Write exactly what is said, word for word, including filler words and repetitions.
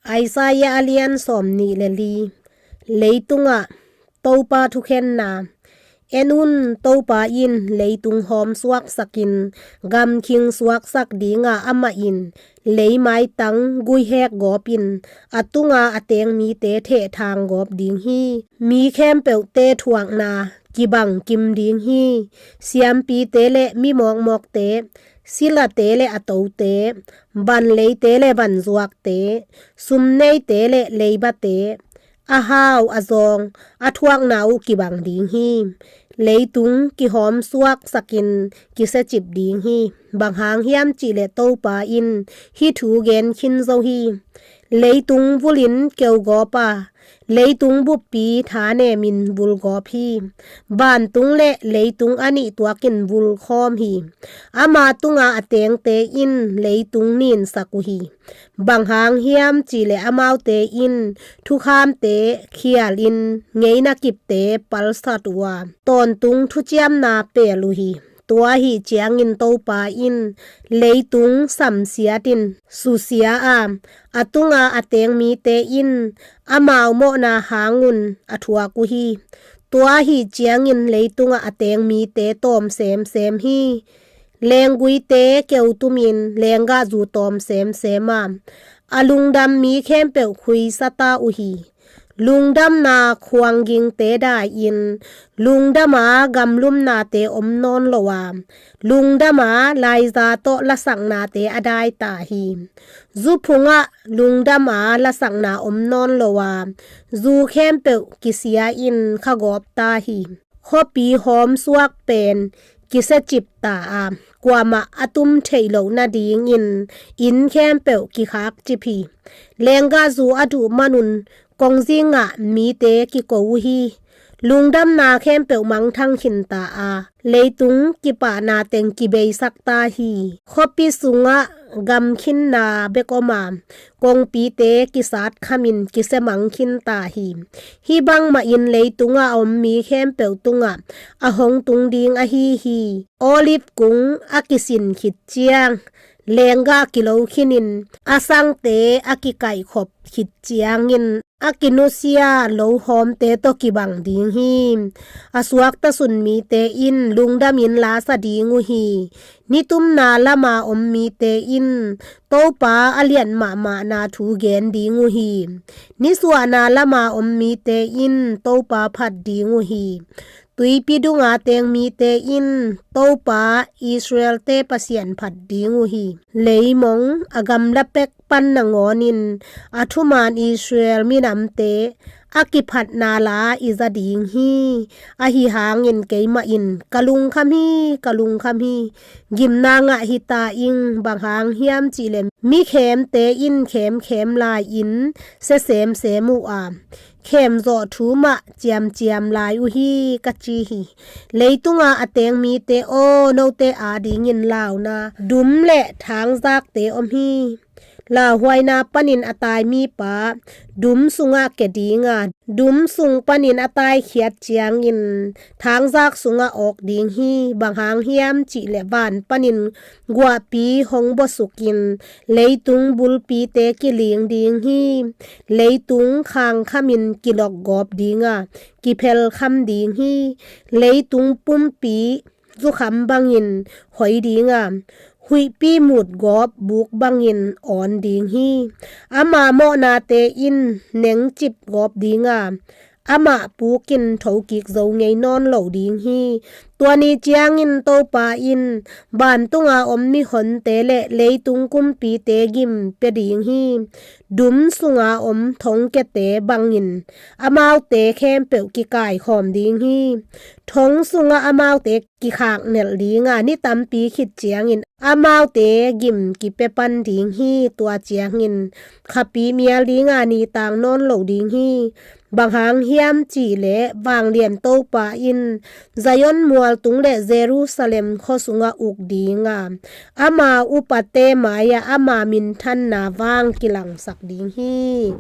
Isaiah a lian sawmnih le li. Leitungah Topa thukhenna. En un, Topa in leitung hawm suaksakin, gamkhing suaksak dinga amah in leimaitang guihek gawpin, a tunga a teng mite thehthang gawp ding hi. Mi khempeuhte thuakna kibang kim ding hi. Siampite le mi mawkmawkte, silate le a tote, vanleite le vanzuakte, sumneite le leibate, a hau a zawng, a thuakna uh kibang ding hi. Leitung kihawm suaksakin kisiacip ding hi. Bang hang hiam cihleh Topa in hih thu gen khin zo hi. Leitung vulin keugawp a, leitung buppi thanemin vulgawp hi. Vantung le leitung a nih tuakin vulkhawm hi. Ama tunga a tengte in leitung ninsak uh hi. Bang hang hiam cihleh amaute in thukhamte khialin ngeina kipte palsat uh a, tawntung thuciamna pel uh hi. Tua ahih ciangin Topa in leitung samsiatin susia a, a tunga a teng mite in amau mawhna hangun a thuak uh hi. Tua ahih ciangin leitungah a teng mite tawm semsem hi. Lengguite keutumin lenggahzu tawm semsem a, a lungdam mi khempeuh khuisata uh hi. Lungdamna khuanggingte dai-in, lungdama gamlumnate om nawn lo a, lungdama laiza tawh lasaknate a daita hi. Zu phungah lungdama lasakna om nawn lo a, zu khempeuh kisia-in khagawpta hi. Khuapi hawmsuak pen kisiacipta a, kuamah a tum theih loh nadingin inn khempeuh kikhakcip hi. Lenggahzu a duh manun kongzingah mite kiko uh hi. Lungdamna khempeuh mangthang khinta a, leitung kipahna teng kibeisakta hi. Khuapi sungah gamkhinna bek om a, kongpite kisat khamin kisiamang khinta hi. Hih bangmahin leitungah a om mi khempeuh tungah a hong tung ding ahi hi. Olive kung a kisin khit ciang, lenggah kilo khinin a sangte a kikaihkhop khit ciangin a kinusia lohawmte tawh kibang ding hi. A suakta sun mite in lungdamin lasa ding uh hi. Nitumna lama om mite in Topa a lian mahmahna thu gen ding uh hi. Nisuahna lama om mite in Topa phat ding uh hi. Tuipi dunga teng mite in Topa Israel-te Pasian phat ding uh hi. Leimong a gamla pek pan nangawnin a thuman Israel minamte a kiphatna la i za ding hi. Ahi hangin keimah in ka lungkham hi, ka lungkham hi. Gimna ngah hita ing, bang hang hiam cihleh mi khemte in khemkhem lai-in sia semsem uh a, khemzawh thu mah ciamciam lai uh hi, ka ci hi. Leitunga a teng mite aw, note adingin launa dum le thangzakte om hi. Lauhuaina panin a tai mipa dum sungah kia dinga, dum sung panin a taikhiat ciangin thangzak sungah awk ding hi. Bang hang hiam cihleh van panin guahpi hong buasukin leitung bulpite kiling ding hi. Leitung khangkhamin kilokgawp dinga, kiphelkham ding hi. Leitung pumpi zukham bangin hoi dinga, huihpi mutgawp buk bangin awn ding hi. Ama mawhnate in nengcip gawp dinga, amah pukin thokik zo ngei nawn lo ding hi. Tua ni ciangin Topa in vantunga om mihonte le leitung kumpite gim pia ding hi. Dum sunga om thongkiate bangin amaute khempeuh kikaikhawm ding hi. Thong sungah amaute kikhaknelh dinga, ni tampi khit ciangin amaute gim kipia pan ding hi. Tua ciangin khapi mial dinga, ni tang nawn lo ding hi. Bang hang hiam cihleh vanglian Topa in Zion mualtung le Jerusalem khua sungah uk dinga, ama upate mai-ah ama minthanna vang kilangsak ding hi.